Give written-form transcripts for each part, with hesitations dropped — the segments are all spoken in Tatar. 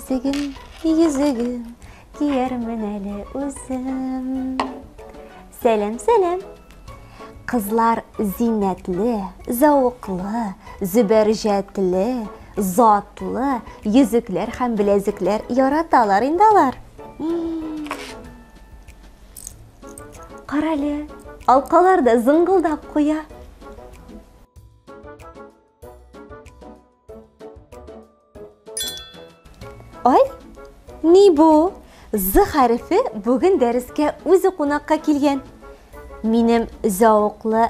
Беләзегем, йөзегем, киярмен әле үзем. Сәлам, сәлам. Кызлар зиннәтле, зәвыклы, зөбәрҗәтле, затлы йөзекләр һәм беләзекләр яраталар инде алар. Карале, алкалар да зыңгылдап куя. Ай, ни бу? З хәрефе бүген дәрескә үзе кунакка килгән. Минем зәвыклы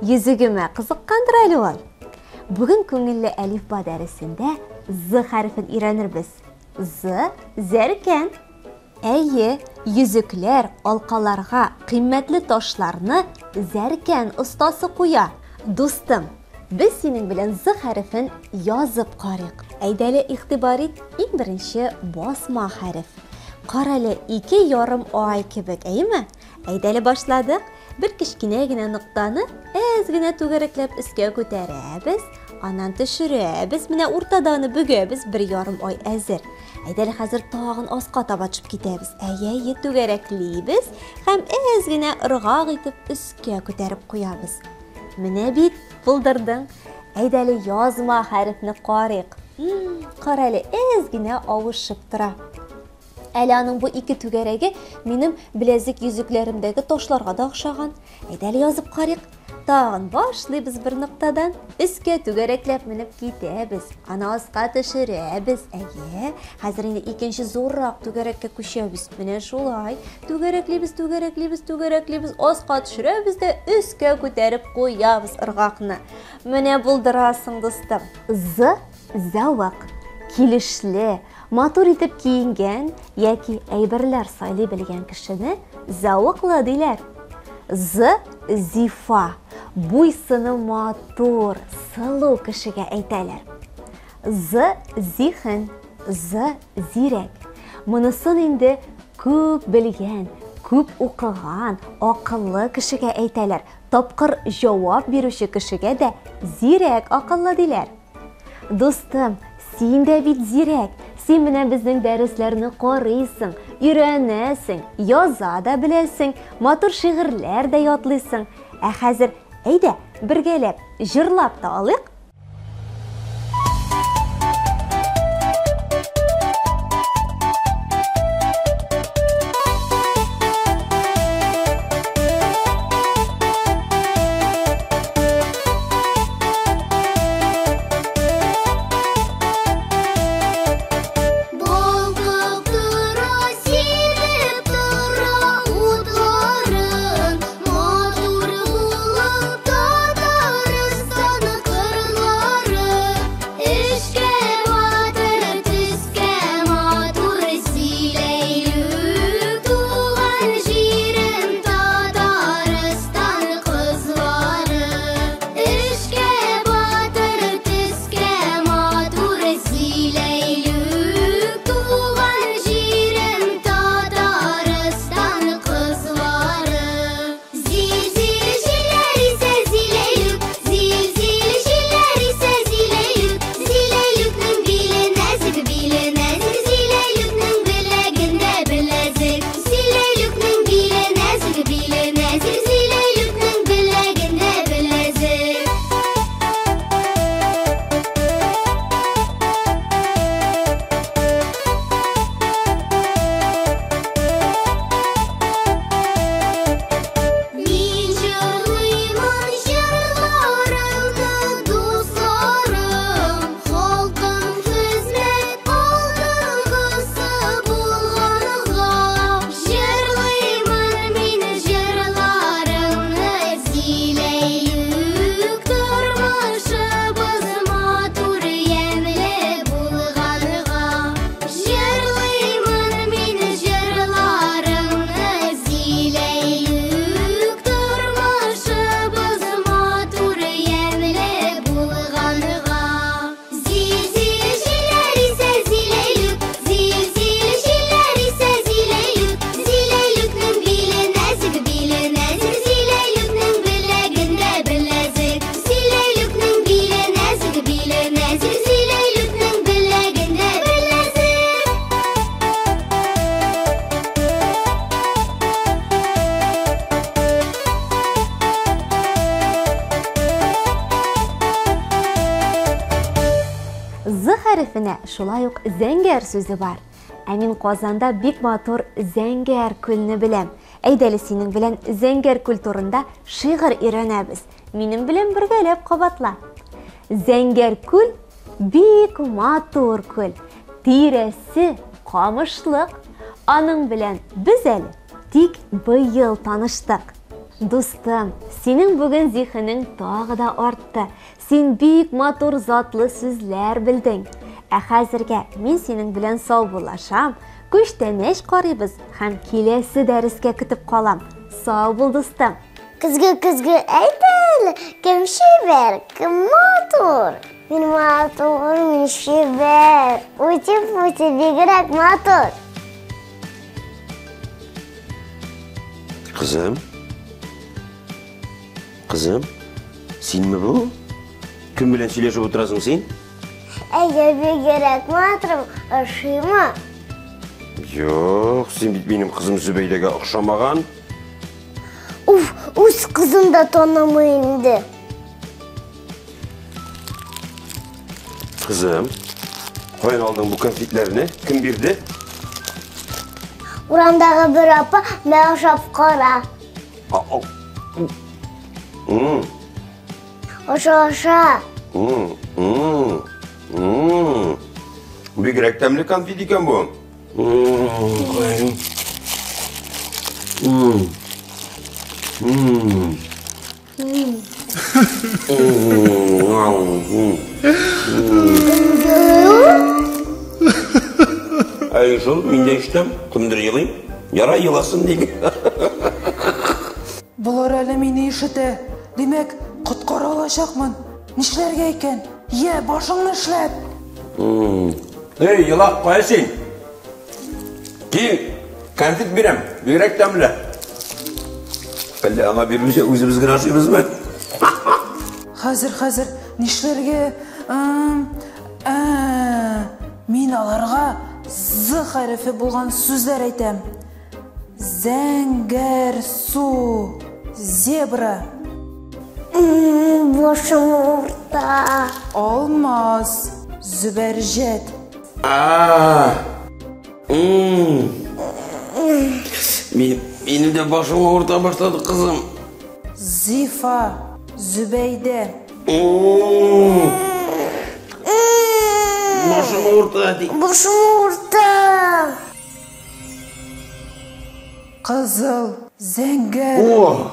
йөзегемә кызыккандыр әле ул. Бүген күңелле әлифба дәресендә З хәрефен өйрәнербез. З зәркән. Әйе, йөзекләр, алкаларга кыйммәтле ташларны зәркән остасы куя. Дустым, без синең белән З хәрефен язып карыйк. Әйдәле, игътибар ит, иң беренче басма хәреф. Карале, 2,5 ай кебек, әйеме? Әйдәле башладык. Бер кечкенә генә ноктаны әз генә түгәрәкләп өскә күтәрәбез, аннан төшерәбез, менә уртада аны бөгәбез, 1,5 ай әзер. Әйдәле хәзер тагын аска таба төшеп китәбез. Әйе, әйе, түгәрәклибез һәм әз генә ыргак итеп өскә күтәреп куябыз. Менә бит, булдырдың. Әйдәле язма хәрефне карыйк. Карале, әз генә авышып тора. Әле аның бу ике түгәрәге минем беләзек йөзекләремдәге ташларга да охшаган. Әйдә әле язып карыйк. Тагын башлыйбыз бер ноктадан. Өскә түгәрәкләп менеп китәбез. Аны аска төшерәбез. Әйе, хәзер инде икенче зуррак түгәрәккә күчәбез. Менә шулай. Түгәрәклибез, түгәрәклибез, түгәрәклибез. Аска төшерәбез дә өскә күтәреп куябыз ыргакны. Менә булдырасың, дустым. З зәвык, килешле, матур итеп киенгән яки әйберләр сайлый белгән кешене зәвыклы диләр. З зифа, буй-сыны матур, сылу кешегә әйтәләр. З зиһен, з зирәк. Монысын инде күп белгән, күп укыган, акыллы кешегә әйтәләр. Тапкыр җавап бирүче кешегә дә зирәк, акыллы диләр. Дустым, син дә бит зирәк. Син менә безнең дәресләрне карыйсың, өйрәнәсең, яза да беләсең, матур шигырьләр дә ятлыйсың. Ә хәзер әйдә, бергәләп җырлап та алыйк. Балкып тора, сибеп тора утларын, матур булып Татарстан кырларын. Менә шулай ук зәңгәр сүзе бар. Ә мин Казанда бик матур Зәңгәр күлне беләм. Әйдә әле синең белән Зәңгәр күл турында шигырь өйрәнәбез. Минем белән бергәләп кабатла. Зәңгәр күл бик матур күл. Тирәсе камышлык. Аның белән без әле тик быел таныштык. Дустым, синең бүген зиһенең тагы да артты. Син бик матур затлы сүзләр белдең. Ә хәзергә мин синең белән саубуллашам, күчтәнәч карыйбыз һәм киләсе дәрескә көтеп калам. Сау бул, дустым. Көзге, көзге, әйт әле, кем чибәр, кем матур? Мин матур, мин чибәр, үтеп-үтеп бигрәк матур. Кызым? Кызым, синме бу? Кем белән сөйләшеп утырасың син? Әйе, бигрәк матур, ошыймы? Юк, син бит минем кызым Зөбәйдәгә охшамаган. Уф, үз кызын да танымый инде. Кызым, каян алдың бу конфетләрне? Кем бирде? Урамдагы бер апа, мә ашап кара. Аша, аша. Бигрәк тәмле конфет икән бу. Әй, шул, мин дә ишетәм, кемдер елый. Ярай еласын ди. Болар әле мине ишетә. Димәк, коткара алачакмын. Нишләргә икән? Йә, башыңны эшләт! Эй, елак, кая син? Кил, конфет бирәм, бигрәк тәмле. Әллә аңа бирмичә үзебез генә ашыйбызмы? Хәзер, хәзер, нишләргә? Ә, мин аларга з хәрефе булган сүзләр әйтәм. Зәңгәр су, зебра. Башым авырта. Алмаз, зөбәрҗәт. Минем дә башым авырта башлады, кызым. Зифа, Зөбәйдә. Башым авырта, ди. Башым авырта. Кызыл, зәңгәр. О!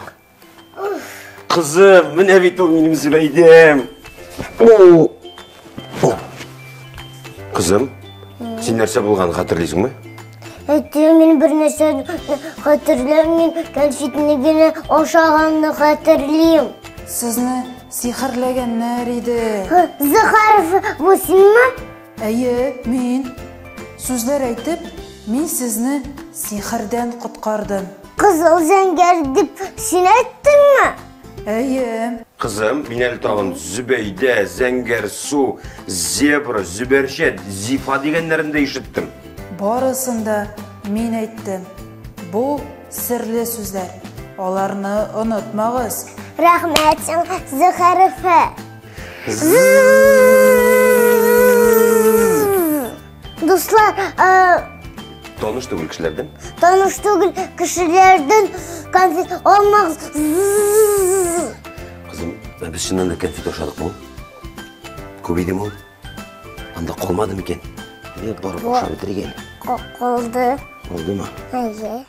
Кызым, менә бит ул минем Зөбәйдәм. О! Кызым, син нәрсә булганын хәтерлисеңме? Әйтте, мин бер нәрсә хәтерләмим, кәнфитне генә ашаганны хәтерлим. Сезне сихерләгәннәр иде. Захаров, бу синме? Әйе, мин. Сүзләр әйтеп, мин сезне сихердән коткардым. Кызыл зәңгәр дип син әйттеңме? Әйе. Кызым, мин әле тагын Зөбәйдә, зәңгәр су, зебра, зөбәрҗәт, зифа дигәннәрен дә ишеттем. Барысын да мин әйттем. Бу серле сүзләр. Аларны онытмагыз. Рәхмәт сиңа, З хәрефе. Дуслар, таныш түгел кешеләрдән. Таныш түгел кешеләрдән конфет алмагыз. Кызым, ә без чыннан да конфет ашадыкмы? Күп идеме ул? Анда калмады микән? Әйдә, барып ашап бетерик әле. Калды. Калдымы? Әйе.